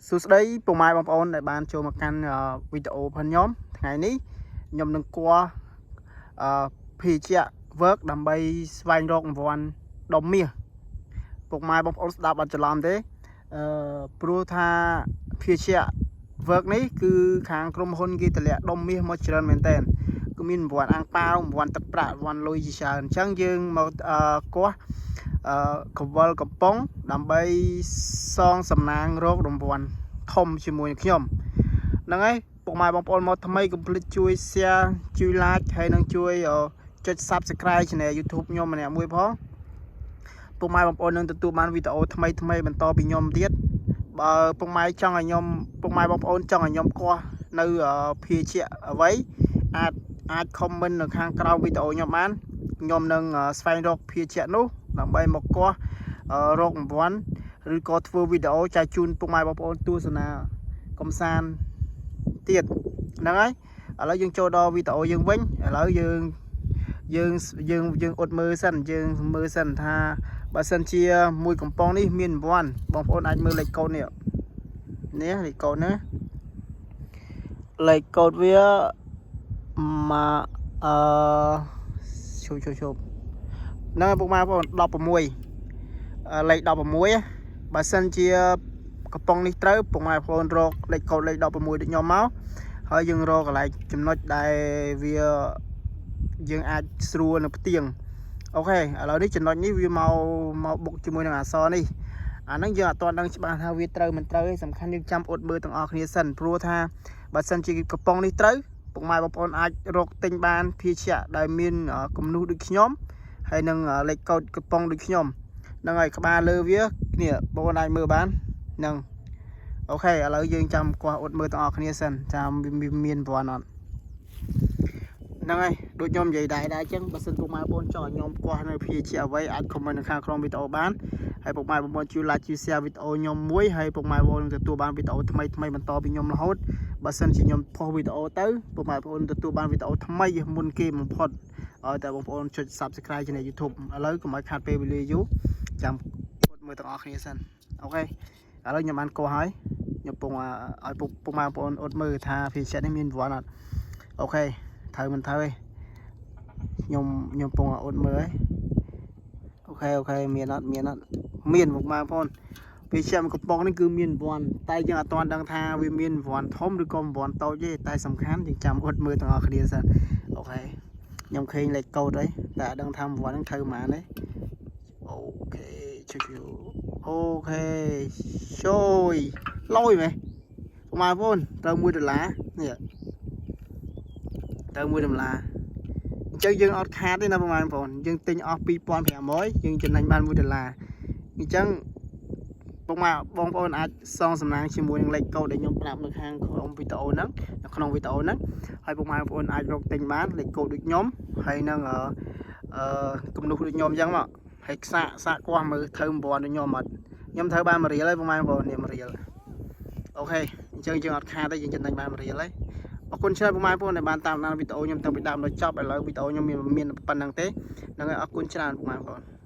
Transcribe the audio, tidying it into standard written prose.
សួស្តីពុកម៉ែបងប្អូនដែលបានចូលមកកាន់វីដេអូរបស់ខ្ញុំថ្ងៃនេះខ្ញុំនឹងគួរអឺភេសជ្ជៈ work ដើម្បីស្វែងរករង្វាន់ដុំមាសពុកម៉ែបងប្អូនស្ដាប់អត់ច្រឡំទេព្រោះថាភេសជ្ជៈ work នេះគឺខាងក្រុមហ៊ុនគេតម្លាក់ដុំមាសមកច្រើនមែនតើគឺមានរង្វាន់អាំងប៉ាវរង្វាន់ទឹកប្រាក់រង្វាន់លុយជាច្រើនអញ្ចឹងយើងមកគោះកវលកំប៉ុងដើម្បីសងសំណាងរករង្វាន់ធំជាមួយនឹងខ្ញុំហ្នឹងហើយពុកម៉ែបងប្អូនមកថ្មីកុំភ្លេចជួយ share ជួយ like ហើយនិងជួយចុច Subscribe Channel YouTube ខ្ញុំម្នាក់មួយផងពុកម៉ែបងប្អូននឹងទទួលបានវីដេអូថ្មីថ្មីបន្តពីខ្ញុំទៀតបើពុកម៉ែចង់ឲ្យខ្ញុំពុកម៉ែបងប្អូនចង់ឲ្យខ្ញុំគាស់នៅភេសជ្ជៈអ្វីអាច comment នៅខាងក្រោមវីដេអូខ្ញុំបានខ្ញុំនឹងស្វែងរកភេសជ្ជៈនោះដើម្បីមកគាស់រករង្វាន់ឬក៏ធ្វើវីដេអូចែកជូនពុកម៉ែបងប្អូនទស្សនាកំសាន្តទៀតហ្នឹងហើយឥឡូវយើងចូលដល់វីដេអូយើងវិញឥឡូវយើងយើងយើងយើងអត់មើលសិនយើងមើលសិនថាបើសិនជាមួយកំប៉ុងនេះមានរង្វាន់បងប្អូនអាចមើលលេខកូដនេះនេះលេខកូដណាលេខកូដវាមកឈប់ឈប់ឈប់ហ្នឹងហើយពុកម៉ែបងប្អូន16លេខ16បើសិនជាកំប៉ុងនេះត្រូវពុកម៉ែបងប្អូនរកលេខកូដលេខ16ដូចខ្ញុំមកហើយយើងរកកន្លែងចំណុចដែលវាយើងអាចស្រួលនៅផ្ទៀង OK ឥឡូវនេះចំណុចនេះវាមកមកបុកជាមួយនឹងអក្សរនេះអាហ្នឹងយើងអត់ទាន់ដឹងច្បាស់ថាវាត្រូវមិនត្រូវទេសំខាន់យើងចាំអត់មើលទាំងអស់គ្នាសិនព្រោះថាបើសិនជាកំប៉ុងនេះត្រូវពុកម៉ែបងប្អូនអាចរកទិញបានភេសជ្ជៈដែលមានគំនូសដូចខ្ញុំហើយនឹងលេខកូដកំប៉ុងដូចខ្ញុំហ្នឹងហើយក្បាលលើវានេះបងប្អូនអាចមើលបានហ្នឹង OK ឥឡូវយើងចាំគាស់អត់មើលទាំងអស់គ្នាសិនចាំវាមានប្រព័ន្ធអត់ហ្នឹងហើយដូចខ្ញុំនិយាយដែរដែរអញ្ចឹងបើសិនពុកម៉ែបងប្អូនចង់ឲ្យខ្ញុំគាស់នៅភេសជ្ជៈអ្វីអាច comment នៅខាងក្រោមវីដេអូបានហើយពុកម៉ែបងប្អូនជួយ like ជួយ share វីដេអូខ្ញុំមួយហើយពុកម៉ែបងប្អូននឹងទទួលបានវីដេអូថ្មីថ្មីបន្តពីខ្ញុំរហូតបើសិនជាខ្ញុំផុសវីដេអូទៅពុកម៉ែបងប្អូនទទួលបានវីដេអូថ្មីមុនគេបំផុតឲ្យតែបងប្អូនចុច Subscribe Channel YouTube ឥឡូវកុំឲ្យខាតពេលវេលាយូរចាំអត់មើលទាំងអស់គ្នាសិន OK ឥឡូវខ្ញុំបានកោះហើយខ្ញុំពងឲ្យពុកពុកម៉ែបងប្អូនអត់មើលថាភេសជ្ជៈនេះមានវ័នអត់ OK ត្រូវមិនត្រូវទេខ្ញុំខ្ញុំពងអត់មើលហើយ OK OK មានអត់មានអត់មានពុកម៉ែបងប្អូនភេសជ្ជៈមួយកំប៉ុងនេះគឺមានវ័នតែយើងអត់ទាន់ដឹងថាវាមានវ័នធំឬក៏វ័នតូចទេតែសំខាន់យើងចាំអត់មើលទាំងអស់គ្នាសិន OK ខ្ញុំឃើញលេខកូដហើយតែអត់ដឹងថាវ័នហ្នឹងត្រូវប៉ុន្មានទេ OK ជួយ OK ជួយលយមែនពុកម៉ែបងប្អូនត្រូវ1ដុល្លារនេះត្រូវ1ដុល្លារអញ្ចឹងយើងអត់ខាតទេណាពុកម៉ែបងប្អូនយើងទិញអស់2500យើងចំណេញបាន1ដុល្លារអញ្ចឹងពុកម៉ែបងប្អូនអាចសងសំណាងជាមួយនឹងលេខកូដដែលខ្ញុំប្រាប់នៅខាងក្រោមវីដេអូហ្នឹងនៅក្នុងវីដេអូហ្នឹងហើយពុកម៉ែបងប្អូនអាចរកទិញបានលេខកូដដូចខ្ញុំហើយនឹងអឺគំនូសដូចខ្ញុំអញ្ចឹងមកហើយខ្សាកសាកគាស់មើលត្រូវ9ដូចខ្ញុំអត់ខ្ញុំត្រូវបាន1រៀលហើយពុកម៉ែបងប្អូននេះ1រៀល OK អញ្ចឹងយើងអត់ខាតទេយើងចំណេញបាន1រៀលហើយអរគុណច្រើនពុកម៉ែបងប្អូនដែលបានតាមដានវីដេអូខ្ញុំតាំងពីដើមដល់ចប់ឥឡូវវីដេអូខ្ញុំមានមានប៉ុណ្្នឹងទេហ្នឹងហើយអរគុណច្រើនពុកម៉ែបងប្អូន។